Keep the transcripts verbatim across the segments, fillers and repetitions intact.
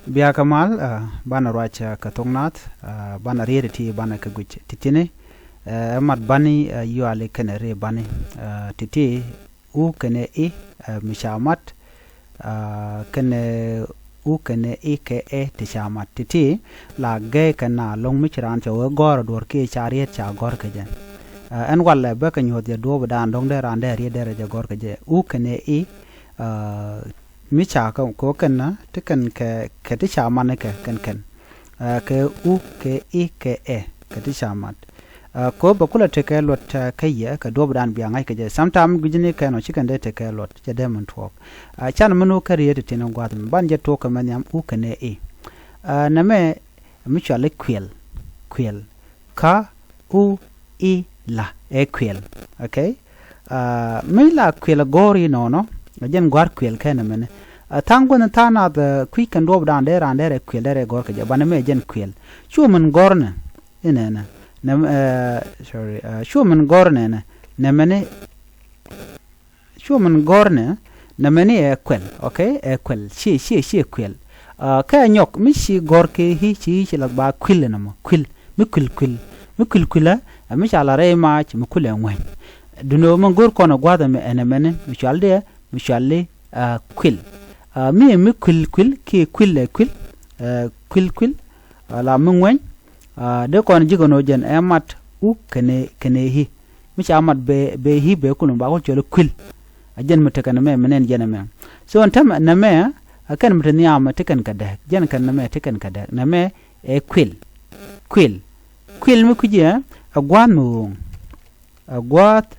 Biakä mal, ah, banɛ ruac, ah, kɛ thok nath, ah, banɛ riet ti banɛ kɛ guic ti tini, eh, mat bani, ah, yuali kɛnɛ ri bani, ah, ti ti u kɛnɛ i, ah, mi ca mat, ah, kɛnɛ u kɛnɛ i kɛ ɛ ti ca mat. Ti ti la gɛ kɛ na loŋ mi ci raan cɛ wee gɔr a duɔr kiɛ ca riet ca gɔr kɛ jɛ. Ah, ɛn walɛ bɛ kɛ nyuɔth jɛ duɔp dan dɔŋ dee raan dee riet dee rɛ jɛ gɔr kɛ jɛ. U kɛnɛ i, ah, mi ca kɛ ko kɛn na ti kɛn kɛ, kɛ ti ca man kɛ kɛn kɛn. Ah, kɛ u kɛ i kɛ ɛ kɛ ti ca mat. Ah, ko bɛ kulɛ tekɛ luɔt, ah, kä yɛ kɛ duɔp dan bia ŋa̱c kɛ jɛ. Sometime gui̱cni kɛn ɔ ci kɛn dee tekɛ luɔt cɛ dee min tuɔɔk. Ah, can min wä kä riet ti tin gua̱th mi ban jɛ tuɔɔk kɛ mɛ nhiam u kɛnɛ i. Ah, nɛmɛ mi cuali kuil, kuil. Ka u i la ɛ kuil. Okay. Ah, mi la kuil gɔr inɔnɔ, a jɛn guar kuil kɛ nɛmɛni. Ah, thaŋ gua̱n thaŋ nath, ah, kui̱ kɛn duɔp dan dee ran dee rɛ kuil dee rɛ gɔr kɛ jɛ banɛ mɛ jɛn kuil. Cu min gɔr nɛ inɛnɛ. Nɛ, eh, sorry, ah, cu min gɔr nɛnɛ. Nɛmɛni cu min gɔr nɛ, nɛmɛni ɛ kuɛl, okay? Ɛ kuɛl, ci, ci, ci kuɛl. Ah, kɛ nyɔk mi ci gɔr kɛ hi, ci, ci la ba kuil nɛ mɔ, kuil. Mi kuil kuil, mi kuil kuil ɛ, ɛ mi ca la rɛy mac mi kuil ɛ ŋuɛny. Dunɛ mi gɔr kɔn ɛ gua̱th ɛmɛ ɛnɛ mɛni mi cual diɛ, mi cual li, ah, kuil. Ah, mi, mi kuil kuil ki kuil ɛ kuil, ɛ kuil kuil, ah, la mi ŋuɛny. Ah, dee kɔn ji̱ kɛ nɔ jɛn ɛ mat u kɛnɛ, kɛnɛ hi. Mi ca mat bɛ, bɛ hi bɛ kulum ba wä cɔl kuil. A jɛn mi tekɛ nɛmɛ mi nɛn jɛn ɛmɛ. So ɛn tɛmɛ nɛmɛ, a kɛn mi te nhiam ti kɛn kɛ dɛk. Jɛn kɛn nɛmɛ ti kɛn kɛ dɛk. Nɛmɛ ɛ kuil. Kuil. Kuil mi kui̱ci ɛ, ɛ gua̱a̱th mi ɣööŋ. Ɛ gua̱a̱th,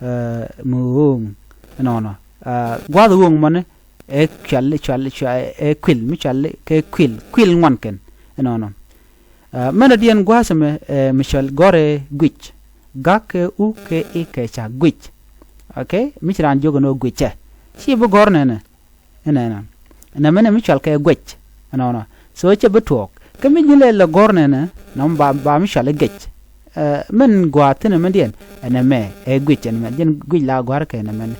eh, mi ɣööŋ. Ɛnɔnɔ. Ah, gua̱a̱th ɣööŋ mɔni ɛ cual, cual, cual, ɛ kuil, mi cual kɛ kuil, kuil ŋuan kɛn. Ɛnɔnɔ. Ah, mɛn a diɛn gua̱a̱th ɛmɛ, eh, mi cual gɔrɛ guic. Gak kɛ u kɛ i kɛ ca guic. Okay? Mi ci raan jiök ɛn ɣöö guicɛ. Ci bi gɔr nɛnɛ. Ɛnɛnɛ. Nɛmɛnɛ mi cual kɛ guic. Ɛnɔnɔ. So cɛ bi tuɔɔk. Kä mi ji̱n lɛ lɛ gɔr nɛnɛ, nɔm ba, ba mi cual i̱ gec. Eh, min gua̱a̱th thi̱n ɛmɛndiɛn, ɛnɛ mɛ, ɛ guic ɛnɛ mɛ, jɛn guic la gua̱a̱r kɛ nɛmɛn.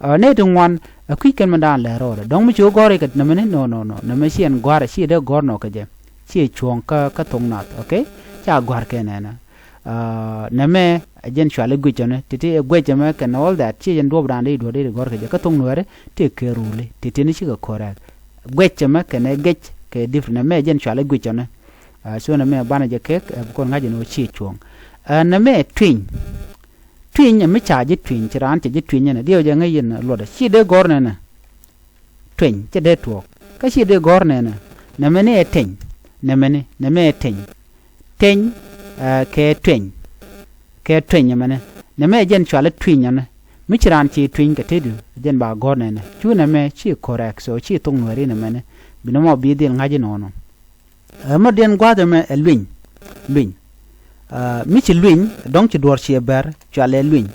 Eh, nɛy ti ŋuan, ɛ kui̱c kɛn mɛ daan lɛ rɔɔdɛ. Dɔ̱ŋ mi ci wä gɔ̱r ikɛ nɛmɛni, no, no, no. Nɛmɛ ci ɛn gua̱a̱r, ci dee gɔ̱r nɔ kɛ jɛ. Ci ɛ cuɔ̱ɔ̱ŋ kä, kä thok nath, okay? Ca gua̱a̱r kɛ nɛnɛ. Ah, nɛmɛ, ɛ jɛn cual i̱ guic ɛnɛ. Ti̱ti̱ ɛ guic ɛmɛ kɛn all that. Ci jɛn duɔ̱p daan dee i̱ duɔ̱r dee i̱ gɔ̱r kɛ jɛ. Kä thok nuɛɛri, ti kɛ ruli. Ti̱ti̱ ni cikɛ correct. Guic ɛmɛ kɛnɛ gec kɛ different. Nɛmɛ jɛn cuali guic ɔnɛ. Ah, so nɛmɛ banɛ jɛ kek, eh, bi kɔn ŋa̱c ɛn ɣöö ci cuɔ̱ɔ̱ŋ. Ah, nɛmɛ tuiny. Tuiny ɛmɛ ca ji̱ tuiny, ci raan cɛ ji̱ tuiny ɛnɛ. Diɛw jɛ ŋäc yɛn luɔtdɛ. Ci dee gɔ̱r nɛnɛ. Tuiny, cɛ dee tuɔɔk. Kä ci dee gɔ̱r nɛnɛ. Nɛmɛ ni ɛ teny. Nɛmɛ ni, nɛmɛ ɛ teny. Teny, eh, kɛ tuiny. Kɛ tuiny ɛmɛnɛ. Nɛmɛ jɛn cuali tuiny ɛnɛ. Mi ci raan ci tuiny kɛ tetdu, jɛn ba gɔ̱r nɛnɛ. Cu nɛmɛ ci correct, so ci thok nuɛɛri nɛmɛnɛ. Bi nɔmɔ bi dhil ŋa̱c inɔnɔ. Ɛ, mɔ diɛn gua̱a̱th ɛmɛ ɛ lueny. Lueny. Ɛ, mi ci lueny, dɔ̱ŋ ci duɔ̱ɔ̱r ci ɛ bɛr, cualɛ lueny.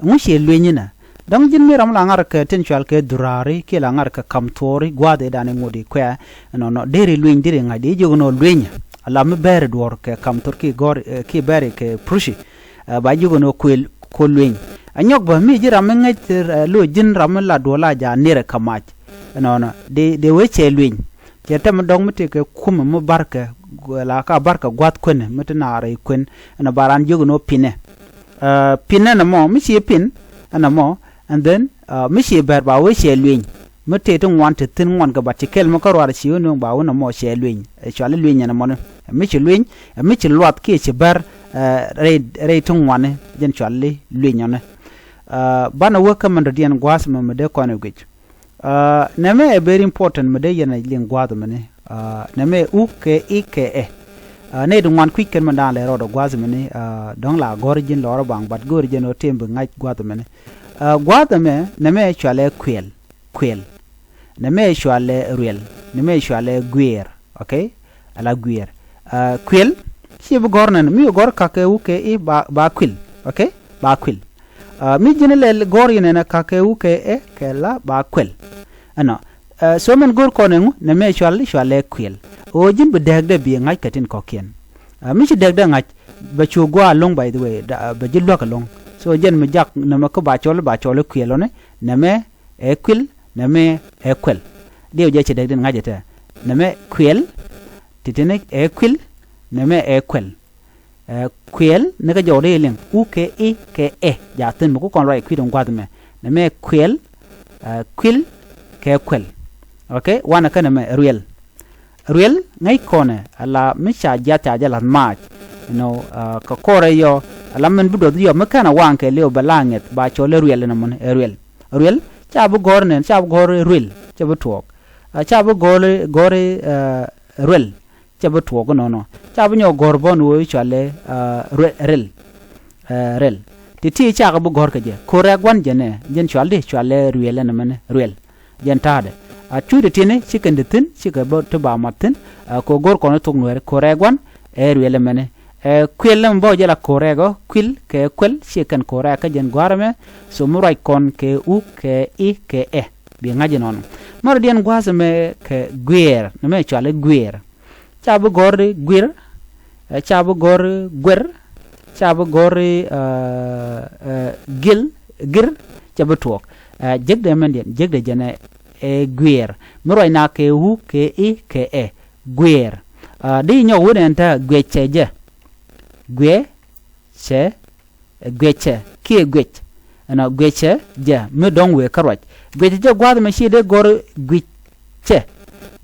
Ŋu ci ɛ lueny inɛ? Dɔ̱ŋ ji̱n mi ram la ŋa̱r kɛ tin cual kɛ dhuraari, kiɛ la ŋa̱r kɛ kam thuɔɔri, gua̱a̱th ɛ dan iŋut i̱ kuɛ, ɛnɔnɔ, deri lueny, deri ŋa̱c, deri jiök ɛnɔ lueny. Ala mi bɛɛri duɔ̱ɔ̱r kɛ kam thuɔɔr ki gɔ̱r, ɛ, ki bɛɛri kɛ prushi. Ɛ, ba jiök ɛnɔ kuël, kuël lueny. Ɛ nyɔk bä mi ji̱ ram mi ŋäc, ɛ, lo̱c ji̱n ram mi la duɔ̱ɔ̱r la ja̱ nirɛ kɛ mac. Ɛnɔnɔ, dee, dee wee cɛ lueny. Cɛ tɛm mi dɔ̱ŋ mi tëëkɛ kumɛ mi barkɛ, la ka barkɛ gua̱th kuenɛ, mi ti naar i̱ kuen, ɛn ɛ ba raan jiök ɛn ɣöö pinɛ. Ɛ, pinɛ ɛn ɛmɔ, mi ci pin, ɛn ɛmɔ, and then, ɛ, mi ci bɛr ba wee cɛ lueny. Mi tëë ti ŋuan ti thi̱n ŋuan kɛ bat ci kɛl mi kä ruaar ci wee nööŋ ba wee nɔmɔ cɛ lueny. Ɛ cuali lueny ɛn ɛmɔni. Ɛ mi ci lueny, ɛ mi ci luath kiɛ ci bɛr, ɛ, rɛy, rɛy ti ŋuani, jɛn cuali lueny ɔni. Ɛ, banɛ wee kä mɛn dɔ̱diɛn gua̱a̱th mɛ mi dee kɔn ɛ guic. Ah, nɛmɛ ɛ very important mi dee yɛn a liŋ gua̱a̱th mini. Ah, nɛmɛ u kɛ i kɛ ɛ. Ah, nɛy ti ŋuan kui̱c kɛn mi daan lɛ rɔɔdɛ gua̱a̱th mini, ah, dɔ̱ŋ la gɔ̱r ji̱n lɔrä baŋ, but go̱o̱r ji̱n ɔ tëëm bi ŋa̱c gua̱a̱th mini. Ah, gua̱a̱th ɛmɛ, nɛmɛ cualɛ kuɛl, kuɛl. Nɛmɛ cualɛ ruɛl, nɛmɛ cualɛ guiɛɛr. Okay? Ala guiɛɛr. Ah, kuil, ci bi gɔ̱r nɛn, mi gɔ̱r kakɛ wukɛ i ba, ba kuil. Okay? Ba kuil. Ah, mi ji̱n lɛ gɔ̱r inɛnɛ kakɛ wukɛ ɛ kɛ la ba kuil. Ɛnɔ. Ah, so mɛn go̱r kɔn ɛŋu, nɛmɛ cual, cual ɛ kuil. Ɣöö ji̱n bi dɛɛkdɛ bi ŋa̱c kɛ tin kɔ̱kiɛn. Ah, mi ci dɛɛkdɛ ŋa̱c, bɛ cu gua̱a̱ lo̱ŋ, by the way, da, bɛ ji̱ luäk lo̱ŋ. So jɛn mi jak nɛmɛ kä ba cɔl, ba cɔl ɛ kuil ɔnɛ, nɛmɛ ɛ kuil, nɛmɛ ɛ kuil. Diɛw jɛ ci däk din ŋa̱c ɛ tɛ. Nɛmɛ kuɛl, ti̱ti̱ni ɛ kuil, nɛmɛ ɛ kuɛl. Ɛ kuɛl ni kä jɔw di liŋ u kɛ i kɛ ɛ jaathin mi ku kɔn ruac kui̱ din gua̱th mɛ. Nɛmɛ kuɛl, ɛ kuil kɛ kuɛl. Ok, wanɛ kä nɛmɛ ruɛl. Ruɛl ŋäc kɔnɛ ala mi ca jiath ca jɛ la̱th maac. Inɔ kɛ kɔrɛ yɔ ala min bi duɔth yɔ mi kɛn a waŋ kɛ liw bɛ la ŋɛth ba cɔl i̱ ruɛl inɔ mɔni ɛ ruɛl. Ruɛl ca bi gɔ̱r nɛn ca bi gɔ̱r ruɛl cɛ bi tuɔɔk. Ca bi gɔ̱r gɔ̱r ruɛl cɛ bi tuɔɔk inɔnɔ ca bi nyɔk gɔ̱r bɔn wee cualɛ ruɛl rɛl. Rɛl ti ti cakɛ bi gɔ̱r kɛ jɛ ko̱rɛ gua̱n jɛ nɛ jɛn cual di cualɛ ruɛl ɛn mɛn ruɛl. Jɛn ta̱a̱dɛ a cuut ti ti̱ni ci kɛn di thi̱n ci kɛ bä ti ba mat thi̱n. Kɛ go̱r kɔn thok nuɛɛri ko̱rɛ gua̱n ɛ ruɛl ɛmɛni. Ɛ kuɛl ɛmɛ bä jɛ la ko̱rɛ gɔ kuil kɛ kuɛl ci kɛn ko̱rɛ kä jɛn gua̱r ɛmɛ. So mi ruac kɔn kɛ u kɛ i kɛ ɛ bi ŋa̱c inɔnɔ. Mɛrɛ diɛn gua̱a̱th ɛmɛ kɛ guiɛɛr nɛmɛ cual i̱ guiɛɛr. Ca bi gɔ̱r i̱ guir, ca bi gɔ̱r i̱ guer, ca bi gɔ̱r i̱ gil gir. Ca bi tuɔɔk. Jekdɛ mɛn diɛn jekdɛ jɛn ɛ guiɛɛr mi ruac na kɛ wu kɛ i kɛ ɛ guiɛɛr. Di nyɔk wun ɛn ta guiɛcɛ jɛ guiɛ cɛ guiɛcɛ kiɛ guiɛc. Ɛnɔ guiɛcɛ jɛ mi dɔ̱ŋ wëë kä ruac guiɛcɛ jɛ gua̱a̱th mɛ ci dee gɔ̱r guiɛcɛ.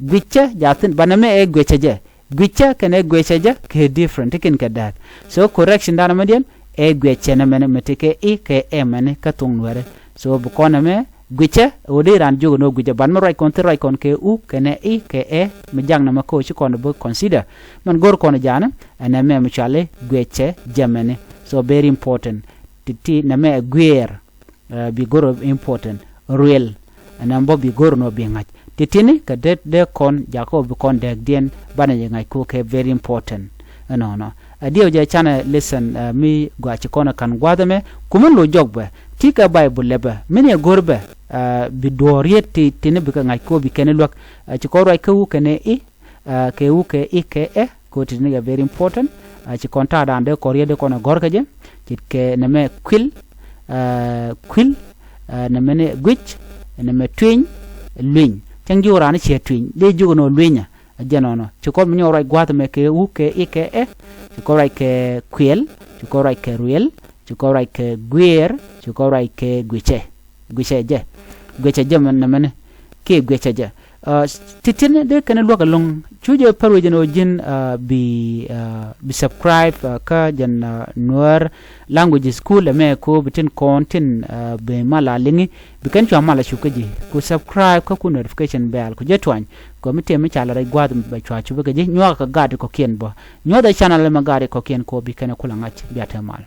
Guiɛcɛ jaathin banɛ mɛ ɛ guiɛcɛ jɛ guiɛcɛ kɛn ɛ guiɛcɛ jɛ kɛ different ti kin kɛ dääk. So correction danɛ mɛ diɛn ɛ guiɛcɛ nɛ mɛni mɛ ti kɛ i kɛ ɛ mɛni kä thuŋ nuɛɛri. So bi kɔn ɛmɛ guicɛ ɣöö dee raan jiök ɛn ɣöö guicɛ ban mi ruac kɔn thil ruac kɔn kɛ u kɛnɛ i kɛ ɛ mi jak nɛmɛ kä ɣöö ci kɔn bi consider. Mɛn go̱r kɔn jaanɛ ɛn ɛmɛ mi cuali guicɛ jɛmɛni. So very important. Ti ti nɛmɛ ɛ guiɛɛr bi go̱r important. Ruel ɛn ɛm bä bi go̱r ɛn ɣöö bi ŋa̱c. Ti tini kɛ det dee kɔn jakä ɣöö bi kɔn dɛɛkdiɛn banɛ jɛ ŋa̱c ko̱ kɛ very important. Ɛnɔnɔ. Ɛ diɛw jɛ canɛ listen mi gɔaa ci kɔn ɛ ka̱n gua̱a̱th ɛmɛ kumän lo̱c jɔk bɛ ti kɛ Baibul lɛ bɛ mi ni ɛ go̱r bɛ. Bi duɔ̱ɔ̱r yet ti tini bikɛ ŋa̱c ko̱ bi kɛn i̱ luäk. Ci kɔn ruac kä wu kɛn ɛ i kɛ wu kɛ i kɛ ɛ ko̱ ti tini kɛ very important. Ci kɔn ta̱a̱ da̱a̱n dee kɔr yet dee kɔn ɛ gɔ̱r kɛ jɛ ci kɛ nɛmɛ kuil kuil nɛmɛ ni guic nɛmɛ tuiny luiny cäŋ ji̱ wä raan i̱ ciɛ tuiny dee ji̱ kɛ nɔ luinyä. Ɛ jɛn nɔnɔ ci kɔn mi nyɔk ruac gua̱a̱th ɛmɛ kɛ wu kɛ i kɛ ɛ. Ci kɔn ruac kɛ kuɛl ci kɔn ruac kɛ ruɛl ci kɔn ruac kɛ guiɛɛr ci kɔn ruac kɛ guicɛ. Guicɛ jɛ guicɛ jɛ mɛn nɛmɛni kiɛ guicɛ jɛ. Ti tin dee kɛn luäk ɛlɔ̱ŋ cu jɛ pär wecin ɣöö ji̱n bi bi subscribe kä jɛn Nuäär language school ɛmɛ ko bi tin kɔn tin bi mal a liŋi bi kɛn cua mal a cuk kä ji̱ ku subscribe kä ku notification bell ku jɛ tuany. Kɔ mi tëë mi ca lɛ rɛc gua̱a̱th bɛ cua cupä kɛ ji̱ nyuakä kɛ gaat kɔ̱kiɛn bä nyuɔ̱thɛ channel mɛ gaat kɔ̱kiɛn kɔ bi kɛn kulɛ ŋa̱c bia te mal.